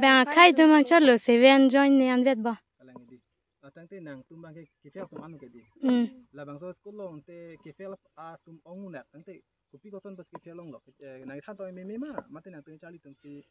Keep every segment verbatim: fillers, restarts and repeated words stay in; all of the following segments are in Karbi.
Bang akhei atum abang chotlo, seven join ne anvet ba. Kalang di. Ah, tangte nangtum abang ke kefail atum anu ke di. Hmm. Labangso school along te kefail atum ong-un-e, tangte kopi koson pas kefail longlo. Eh, nangthan tong meme ma, mate nangtum charli atum si,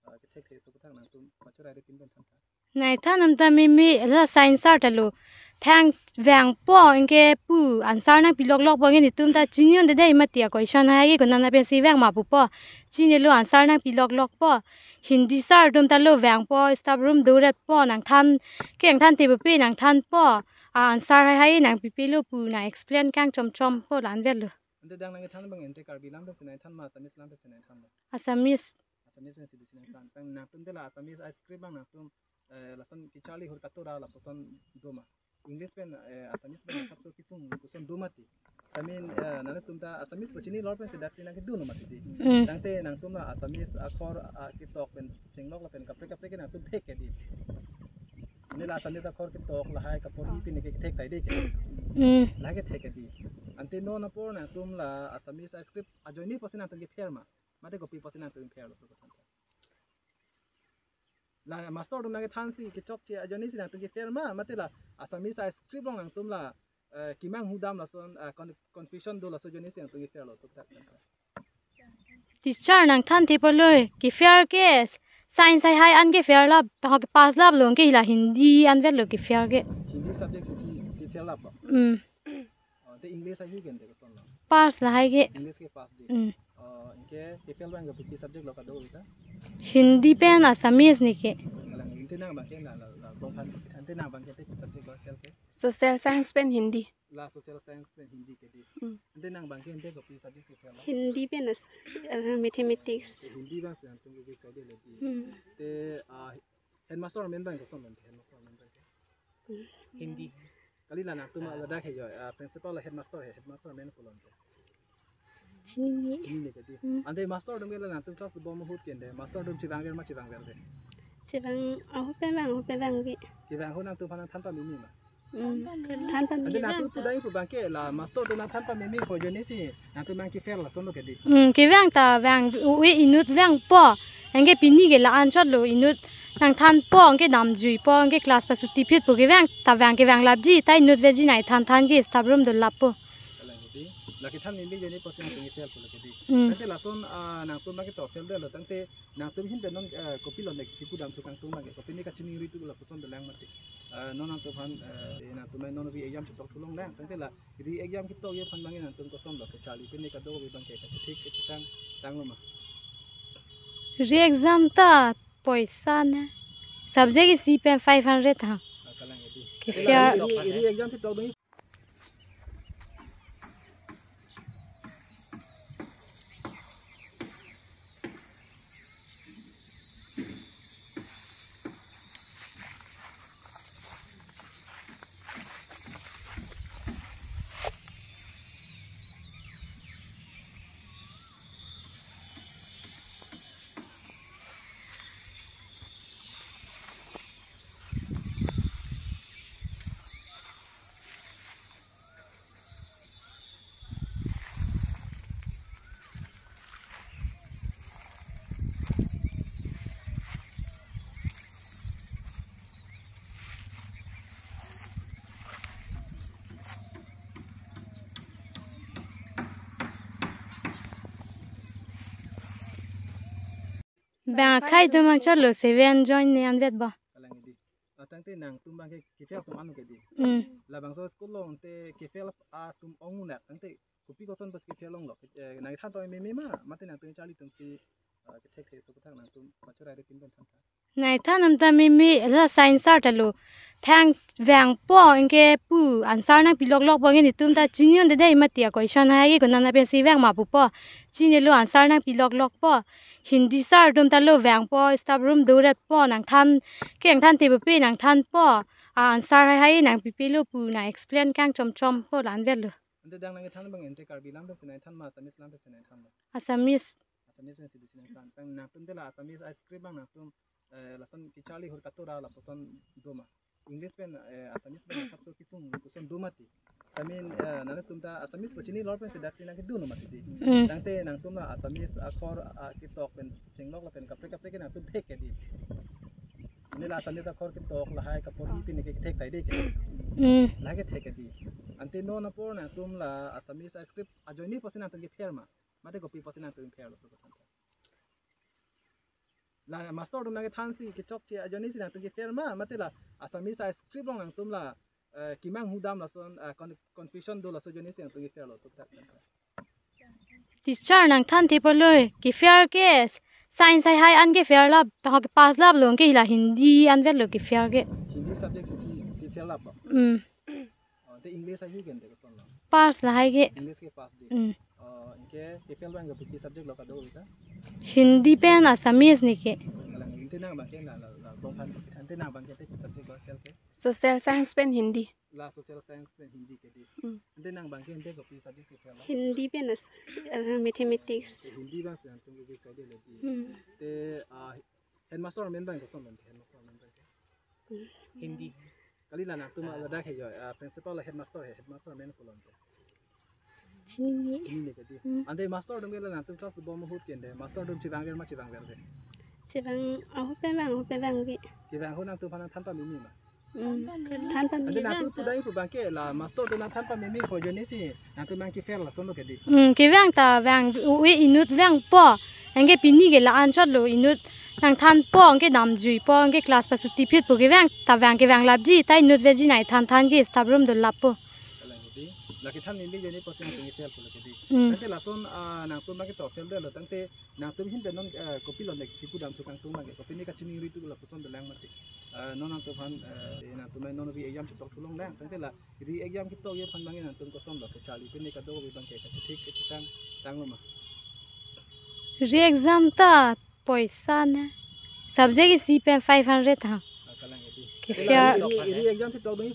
ah, kethek the, so kethang nangtum macho rai de pinpen than tha. Nangthan atum ta meme, la science sir ta lo. Thang vangpo, anke pu answer nangpi loklokpo, anke netum ta chini un-e dei, mate a-question hai ke konat pensi vang ma pupo. Chinilo, answer nangpi loklokpo. Hindi sir atum ta lo vangpo, staff room do-retpo, nangthan, ke nangthan te pupe, nangthanpo. A-answer hai hai nangpipe lo pu nang-explain kangchom chompo, la anvet lo. Ante dang nangthan abang ante Karbi lang pensi nangthan ma, Assamese lang pensi nangthan ma? Assamese. Assamese pensi bisi nangthan. Tang nangtum te la Assamese a-script abang nangtum, eh, lason kecharli ahut katora lapuson do ma? English pen, eh, Assamese pen asapso kesung koson do mati. I mean, eh, nangtum ta Assamese ko chini lor pensi dak nang kedo no mati di. Hmm. Tangte nangtum la Assamese akhor, ah, ketok pen chenglok lapen kaprek kaprek ke nangtum thek ke di. Ini la Assamese akhor ketok lahai kapori pine kethek sai di ke. Hmm. Lahai kethek ke di. Ante non apor nangtum la Assamese a-script ajoine pusi nangtum kefail ma? Mate kopi pusi nangtum fail lo, so kethang? La master atum nangkethan si kechokche ajoine si nangtum kefail ma, mate la Assamese a-script along nangtum la, eh, kemanghu dam lason, eh, con-, confusion do laso ajoine si nangtum kefail lo, so kethang? Teacher nangthan te pulo, kefail ke science hai hai an kefail lap, ta ho kepass lap lo, anke la Hindi anvet lo kefail ke. Hindi subject si, si, si fail lap ba? Hmm. Oh, te English hai ke ante koson lo? Pass lahai ke. English ke pass di. Hmm. Oh, anke kefail abang ke kopi subject lo kado kita? Hindi pen Assamese ne ke. Kalang, ante nang abang ke la, la, la, bong phan, ante nang abang ke te subject lo fail ke? Social science pen Hindi. La social science pen Hindi ke di. Hmm. Ante nang abang ke ante kopi subject kefail lo? Hindi pen as-, eh, mathematics. Hindi abang si nangtum ke subject lo di. Hmm. Te, ah, headmaster amen abang koson lo, headmaster amen abang ke? Hmm. Hindi. Kali la nangtum ladak he jo, ah, principal la headmaster he, headmaster amen koson lo? Chinine. Chinine ke di. Hmm. Ante master atum ke la nangtum class dobom ahut ke ante master atum chevang ver ma, chevang ver de? Chevang, ahut pen vang, ahut pen vang ke. Kevang ahut nangtum aphan nangthan pameme ma? Hmm, than pameme. Ante nangtum pu dai pu abang ke la master atum nangthan pameme pu ajoine si nangtum abang kefail lason lo ke di. Hmm, kevang ta vang, u-, u-, inut vangpo. Anke pini ke la-an chotlo, inut nangthanpo, anke damjuipo, anke class pasuti phitpo, kevang ta vang, kevang lapji, ta inut veji nangthan than ke staff room dolappo. Kalang ke di. La kethan meme ajoine pusi nangtum kefail pulo ke di. Hmm. Tangte lason, ah, nangtum abang ke to fail detlo, tangte nangtum ahin pen non, eh, kopi lo ne kepu dam thu kangtung abang ke, kopi ne kachiningri thu lapuson dolang mati. Eh, non nangtum aphan, eh, nangtum non re-exam chetok thu longlang, tangte la re-exam ketok ji aphan abang nangtum koson lo kecharli, pine kado abang ke kachethek kachetang tanglo ma? Re-exam ta poisa ne. Subject isi pen five hundred ha. Ah, kalang ke di. Kefail. Re-, re-exam ketok dong. Bang akhei atum abang chotlo, seven join ne anvet ba. Kalang di. Ah, tangte nangtum abang ke kefail atum anu ke di. Hmm. Labangso school along te kefail atum ong-un-e, tangte kopi koson pas kefail longlo? Eh, nangthan tong meme ma, mate nangtum charli atum si, ah, kethek the, so kethang nangtum macho rai de pinpen than tha. Nangthan atum ta meme, la science sir ta lo. Thang vangpo, anke pu answer nangpi loklokpo, anke netum ta chini un-e dei, mate a-question hai ke konat pensi vang ma pupo. Chinilo, answer nangpi loklokpo. Hindi sir atum ta lo vangpo, staff room do-retpo, nangthan, ke nangthan te pupe, nangthanpo. A-answer hai hai nangpipe lo pu nang-explain kangchom chompo, la anvet lo. Ante dang nangthan abang ante Karbi lang pensi nangthan ma, Assamese lang pensi nangthan ma? Assamese. Assamese pensi bisi nangthan. Tang nangtum te la Assamese a-script abang nangtum, eh, lason kecharli ahut katora lapuson do ma? English pen, eh, Assamese pen asapso kesung koson do mati. I mean, eh, nangtum ta Assamese ko chini lor pensi dak nang kedo no mati di. Hmm. Tangte nangtum la Assamese akhor, ah, ketok pen chenglok lapen kaprek kaprek ke nangtum thek ke di. Neli la Assamese akhor ketok lahai kapori pini ke thek sai dei ke. Hmm. Lahai ke thek ke dei. Ante non apor nangtum la Assamese a script ajoine pusi nangtum ke fair ma. Mate kopi pusi nangtum fair lo so kothan. La master atum nangkethansi kechokche ajoinesi nangtum ke fair ma, mate la Assamese a script along nangtum la, eh, kemanghu dam lason, eh, con-, confusion do laso ajoinesi nangtum ke fair lo so kothan. Teacher nangthan the pulo ke fair ke science hai hai an ke fair lap, ta ho ke pass lap lo ke la Hindi an vet lo ke fair ke. Hindi subject si, si, si fair lap ba? Hmm. Oh, te English ahi ke ante koson lo? Pass lahai ke. English ke pass dei. Hmm. Oh, anke ke fail abang ke kopi subject lo kado ita? Hindi pen Assamese ne ke. Kalang ante nang abang ke la, la, la, bong phan ante nang abang ke te subject lo fail ke? Social science pen Hindi. La social science pen Hindi ke dei. Hmm. Ante nang abang ke ante kopi subject ke fail lo? Hindi pen as-, eh, mathematics. Hindi abang si nangtum ke fail dei le dei. Hmm. Te, ah, headmaster amen abang koson lo, headmaster amen abang ke? Hindi. Kali la nangtum ladak he jo, ah, principal la headmaster he, headmaster amen koson lo? Chinine. Chinine ke dei. Hmm. Ante master atum ke la nangtum class dobom ahut ke ante master atum chevangver ma chevangver ke? Chevang, ahut pen vang, ahut pen vangve. Kevang ahut nangtum aphan nangthan pameme ma? Hmm. Than pameme. Ante nangtum pu dai pu abang ke la master atum nangthan pameme pu ajoinesi nangtum abang ke fail lason lo ke dei. Hmm, kevang ta vang, ove inut vangpo. Anke pini ke la-an chot lo, inut nangthanpo, anke damjuipo, anke class pasuti phitpo, kevang ta vang, kevang lapji, ta inut veji nai than than ke staff room dolappo. Kalang ke dei. La kethan meme ajoine pusi nangtum ke fail pulo ke dei. Hmm. Ante lason, ah, nangtum abang ke to fail detlo tangte nangtum ahin pen non, eh, kopilo ne kipu dam thu kangtung abang ke, kopine kachiningri thu lapuson dolang mati. Eh, non nangtum aphan, eh, nangtum non re-exam chetok thu longlang, tangte la re-exam ketok ye aphan abang ke nangtum koson lo kacharli, pine kadokave abang ke kachethek kachetang tanglo ma? Re-exam ta poisa ne. Subject isi pen five hundred ha. Ah, kalang ke dei. Ke fair. Re-, re-exam chetok dong